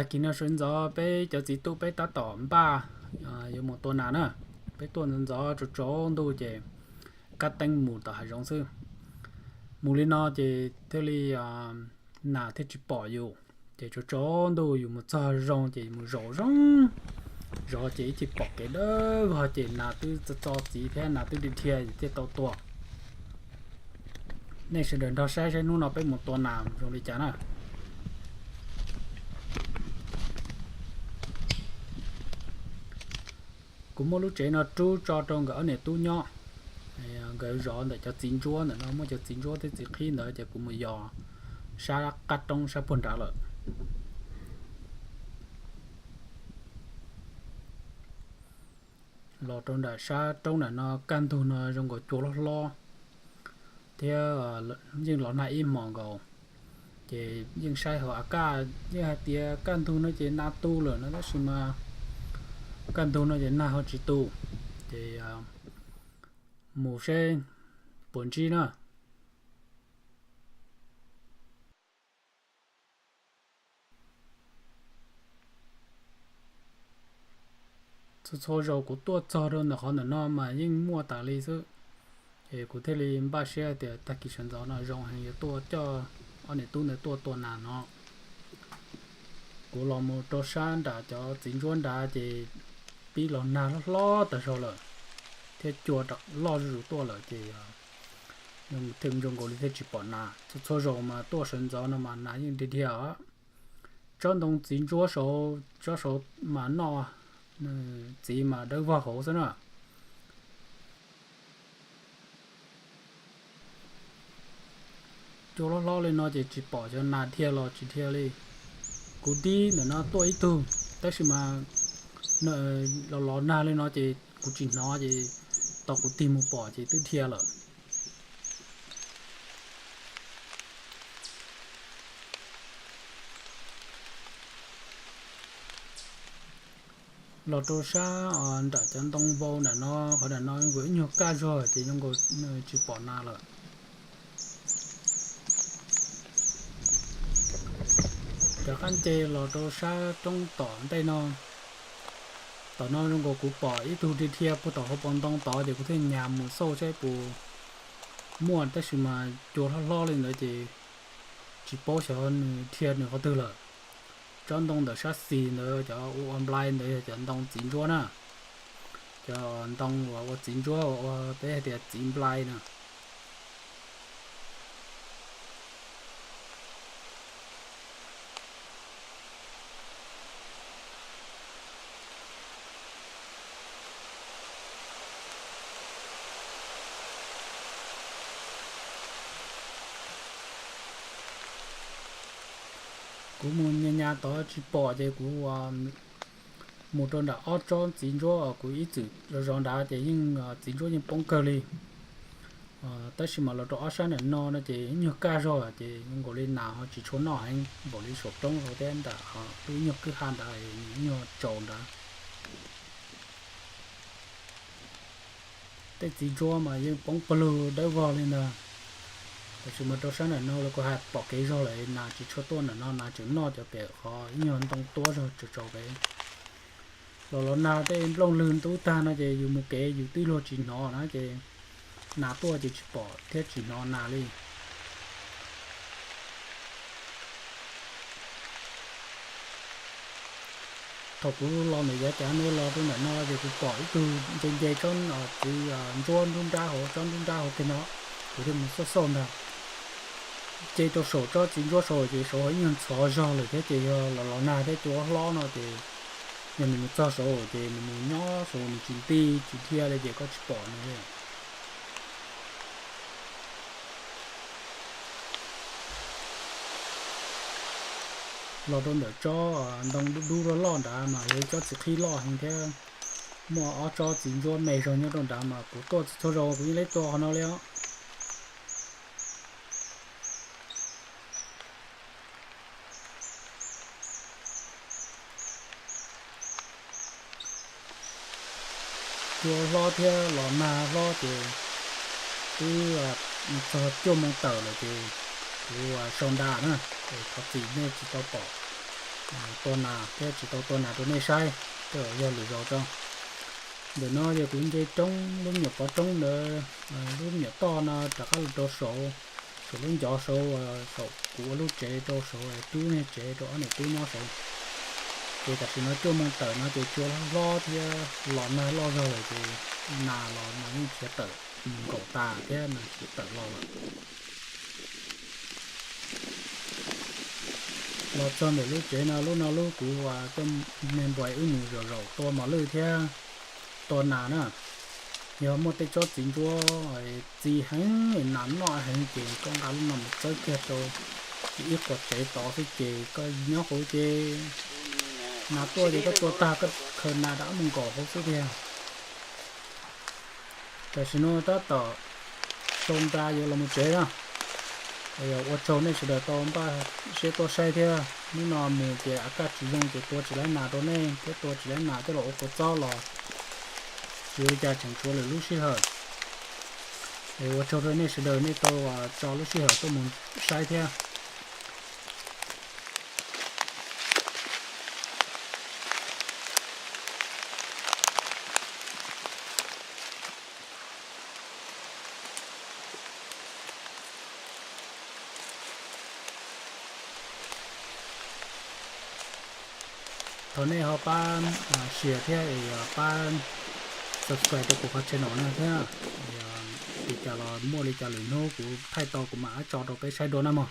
Tag kis no sawv ntxov peb cov txiv tub peb tab tom npaj yuav mus tua nas na. Peb tuaj ntxov ntxov tsaus tsaus ntuj ces kab teeb mus tom hav zoov xwb. Mus li no ces thiaj li nas thiaj tsis pom yus. Ces tsaus tsaus ntuj yus mus txog zoo ces mus zaum zoo, zov ces ib chim pom kev dawb vog ces nas twb txo txo txiv thiab nas twb dhia dhia thiaj tau tua. Nej sawv daws nrog saib saib hnub no peb mus tua nas zoo li cas na. Kuv muab lub tsev no rub tso rau nkawd ob niam tub nyob. Nkawd zov ntawm cov txiv ntsuab ntawm no, muaj cov txiv ntsuab thiab txiv qhib ntawd ces kuv mus yos sab qab roob sab puag nrad lawm. Los rau nram sab roob nram no kaj ntug no zoo nkaus cua hlob hlob thiab yeej los nag ib hmos nkaus. Ces yeej saib hauv a kaj, yeej hais tias kaj ntug no ces nas tu lawm no tab sis mas kaj ntug no ces nag ho tsis tu. Ces mus seb puas ntsib na. Txhua txhua zaus kuv tuaj txog rau ntawm qhov ntawm no mas yeej muaj tas li xwb. Ces kuv thiaj li npaj siab tias tag kis sawv ntxov no zoo heev yuav tuaj coj ob niam tub ntawd tuaj tua nas no. Kuv los mus rau sab nram cov txiv ntsuab nrad ces pib los nag hlob hlob tas zog lawm thiab cua loj zuj zus tuaj lawm ces thiaj zoo nkaus li thiaj tsis pom nas. Txhua txhua zaus mas tuaj sawv ntxov no mas nas yeej dhia dhia os. Tsob ntoo txiv ntsuab saud, tsob saud mas noj txiv mas dawb vog hauv xwb na. Cua hlob hlob li no ces tsis pom xyov nas dhia los tsis dhia li. Kuv dib ntawm no tuaj ib tug, tab sis mas los los nag li no ces kuv tsis hnov ces tos kuv tig mus pom ces twb dhia lawm. Los rau sab nram cov ntoo vau nram no, qhov nram no zoo nkaus ib nyuag kaj zog ces zoo nkaus tsis pom nas lawm. Rov qab nce los rau sab roob tom ntej no. Tom no zoo nkaus kuv pom ib tug dhia dhia puag tom hauv paus ntoo tod ces kuv thiaj nyas mus xauj saib puas muaj, tab sis mas cua hlob hlob li ntawd ces tsis paub xyov nws dhia nws qhov twg lawm. Tsob ntoo ntawm sab xis ntawd cov ua nplai ntawd yog cov ntoo txiv ntsuab na. Cov ntoo uas ua txiv ntsuab uas peb hais tias txiv nplai na. Kuv mus nyas nyas tod tsis pom ces kuv mus rau nram ob tsob txiv ntsuab uas kuv ib txwm zov zov nrad ces yeej txiv ntsuab yeej poob kawg li. Tab sis mas los rau ob sab nram no no ces ib nyuag kaj zog ces zoo nkaus li nas ho tsis tshua noj heev npaum li saum roob thiab nram lub ib nyuag kwj ha nrad, ib nyuag tsaus nrad. Tej txiv ntsuab mas yeej poob pawg lug dawb vog li ntag. Tab sis mas rau sab nram no los kuv hais pom kev zog lawm, nas tsis tshua tuaj nram no, nas tseem noj cov pem qhov ib nyuag ntoo tuab zog tsaus tsaus pem. Los los nag tej nplooj lwg ntub tag no ces yus mus kev yus twb luag tsis hnov na ces nas tuaj ces tsis pom thiab tsis hnov nas li. Thaum kuv los ntawm yav cav no los rau ntawm no ces kuv pom ib tug nce nce tsob txiv ntsuab nruab nrab hauv, tsob nruab nrab hauv kiag no, kuv thiaj mus xauj xauj ntag. Nce rau saum tsob txiv ntsuab saud ces saud ho ib nyuag ntxhov zog lawm thiab ces yog los los nag thiab cua hlob no ces yog nws mus txog saud ces nws mus nyob saud nws tsis nti tsis dhia li ces koj tsis pom nws li. Los rau ntawm tsob ntoo dub dub loj loj nrad mas yog ib tsob txiv qhib loj heev thiab muaj ob tsob txiv ntsuab me zog nyob rau nrad mas kuv tuaj txhua zaus kuv yeej leb tua qhov no li os. Cua hlob thiab los nag hlob ces twb txog cuaj moo tawm lawm ces kuv sau nra na, es thov txim nej tsis tau pom. tua nas thiab tsis tau tua nas rau nej saib, tej zaum yog lwm zaus tso. Ntawm no yog kuv nce roob lub me nyuam pov roob ntawd, lub me nyuam toj no rov qab los rau saud, saum lub ncov saud, saum kuv ua lub tsev rau saud, twb niag tsev rau ob niam tub nyob saud. Ces tam sim no cuaj moos tawm no ces tsua hlob hlob thiab los nag loj zog lawm ces nas los mas yeej khiav tawm mus nkaum tas thiab nas khiav tawm los lawm. Los txog ntawm lub tsev no, lub no lub kuv coj me npais wb mus zaum zaum tua mos lwj thiab tua nas na. Yog muaj tej tsob txiv ntsuab txi heev, nas noj heev ces koj nqa lub no mus txawb kiag rau ib quas tsev tod xwb ces koj nyob hauv ces nas tuaj ces koj tua tag koj khaws nas rov mus nkaum hauv xwb tiag. Tam sim no tab tom sau nra yuav los mus tsev na. Ua tsaug nej sawv daws tau npaj siab tuaj saib thiab. Hnub no mus ces a kaj tsis zoo ces tua tsis laib nas rau nej thiab tua tsis laib nas coj los ua kua txob los tsis ua li cas, tseem tshuav lwm lub sij hawm. Es ua tsaug rau nej sawv daws nej tau tso lub sij hawm tuaj mus saib thiab. Thov nej ho pab share thiab es pab subscribe rau kuv qhov channel no thiab. Li cas los muaj li cas lwm hnub kuv thaij tau kuv mam tso rau peb saib dua na mog.